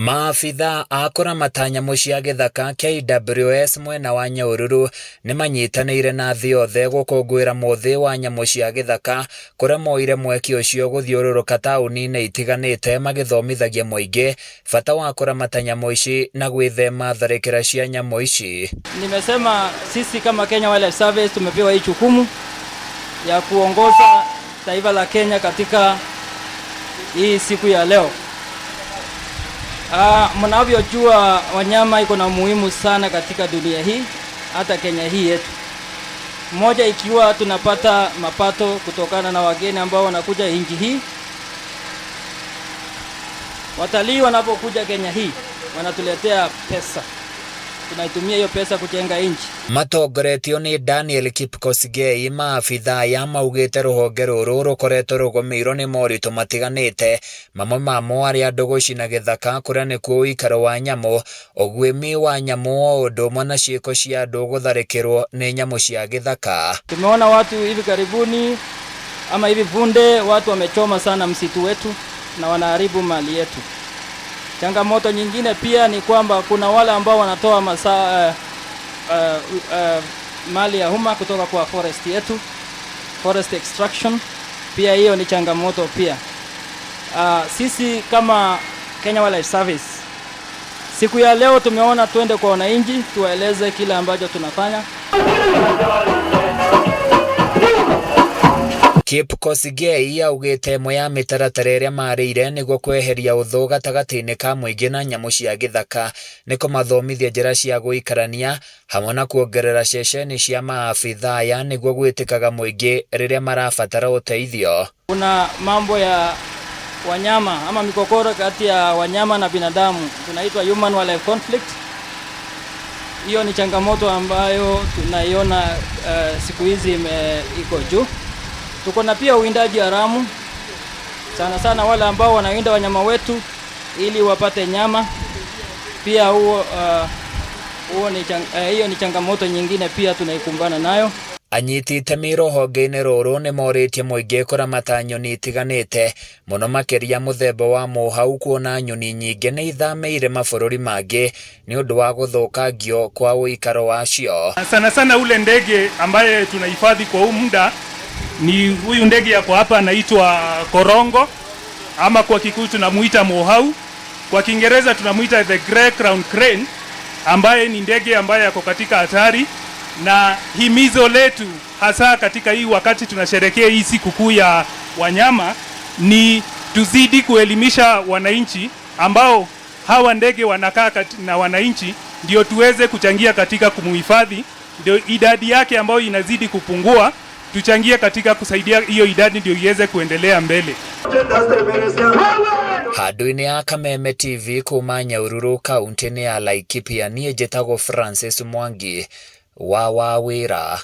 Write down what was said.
Maabithaa a kũramata nyamũ cia gĩthaka KWS mwena wa Nyahururu nĩmanyitanĩire na thĩ yothe gũkũngũĩra mũthĩ wa nyamũ cia gĩthaka kũrĩa moire mweke ũcio gũthiũrũrũka taũni-inĩ itiganĩte magĩthomithagia mũingĩ bata wa kũramata nyamũ ici na gwĩthema tharĩkĩra cia nyamũ ici. Nimesema sisi kama Kenya Wildlife Service tumepewa hii jukumu ya kuongoza taifa la Kenya katika hii siku ya leo. Mnavyojua wanyama iko na umuhimu sana katika dunia hii, hata Kenya hii yetu. Moja ikiwa tunapata mapato kutokana na wageni ambao wanakuja nchi hii. Watalii wanapokuja Kenya hii wanatuletea pesa. Tunaitumia hiyo pesa kujenga nchi. Matongoretio nĩ Daniel Kipkosgei, maabithaa aya maugĩte rũhonge rũrũ rũkoretwo rũgũmĩirwo nĩ moritũ matiganĩte, mamwe mamo arĩ andũ gũcina gĩthaka kũrĩa nĩkuo ũikaro wa nyamũ, ũguĩmi wa nyamũ o ũndũ ũmwe na ciĩko cia andũ gũtharĩkĩrwo nĩ nyamũ cia gĩthaka. Tumeona watu hivi karibuni ama hivi punde watu wamechoma sana msitu wetu na wanaharibu mali yetu. Changamoto nyingine pia ni kwamba kuna wale ambao wanatoa masaa mali ya umma kutoka kwa forest yetu, forest extraction, pia hiyo ni changamoto pia. Sisi kama Kenya Wildlife Service siku ya leo tumeona twende kwa wananchi tuwaeleze kile ambacho tunafanya. Kipkosgei augĩte ĩmwe ya mĩtaratara ĩrĩa marĩire nĩguo kweheria ũthũ gatagatĩ-inĩ ka mũingĩ na nyamũ cia gĩthaka nĩ kũmathomithia njĩra cia gũikarania hamwe na kuongerera ceceni cia maabithaa aya nĩguo gwĩtĩkaga mũingĩ rĩrĩa marabatara ũteithio. Kuna mambo ya wanyama ama migogoro kati ya wanyama na binadamu, tunaitwa human wildlife conflict. Hiyo ni changamoto ambayo tunaiona siku hizi iko juu. Tuko na pia uwindaji haramu, sana sana wale ambao wanawinda wanyama wetu ili wapate nyama. Pia huo huo ni hiyo ni changamoto nyingine pia tunaikumbana nayo. Anyiti itemi rũhonge-inĩ rũrũ nĩ morĩtie mũingĩ kũramata nyoni itiganĩte mũno makĩria mũthemba wa mũhau kuona nyoni nyingĩ nĩ ithamĩire mabũrũri mangĩ nĩ ũndũ wa gũthũkangio kwa ũikaro wacio. Sana sana ule ndege ambaye tunahifadhi kwa huu muda ni huyu ndege yako hapa anaitwa korongo, ama kwa Kikuyu tunamuita mohau, kwa Kiingereza tunamuita the grey crown crane, ambaye ni ndege ambaye yako katika hatari. Na himizo letu hasa katika hii wakati tunasherehekea hii sikukuu ya wanyama ni tuzidi kuelimisha wananchi ambao hawa ndege wanakaa na wananchi, ndio tuweze kuchangia katika kumuhifadhi, ndio idadi yake ambayo inazidi kupungua, tuchangie katika kusaidia hiyo idadi ndio iweze kuendelea mbele. Handũ-inĩ ya Kameme TV kuma Nyahururu kaunti-inĩ ya Laikipia, niĩ njĩtagwo Francis Mwangi wa Wawĩra.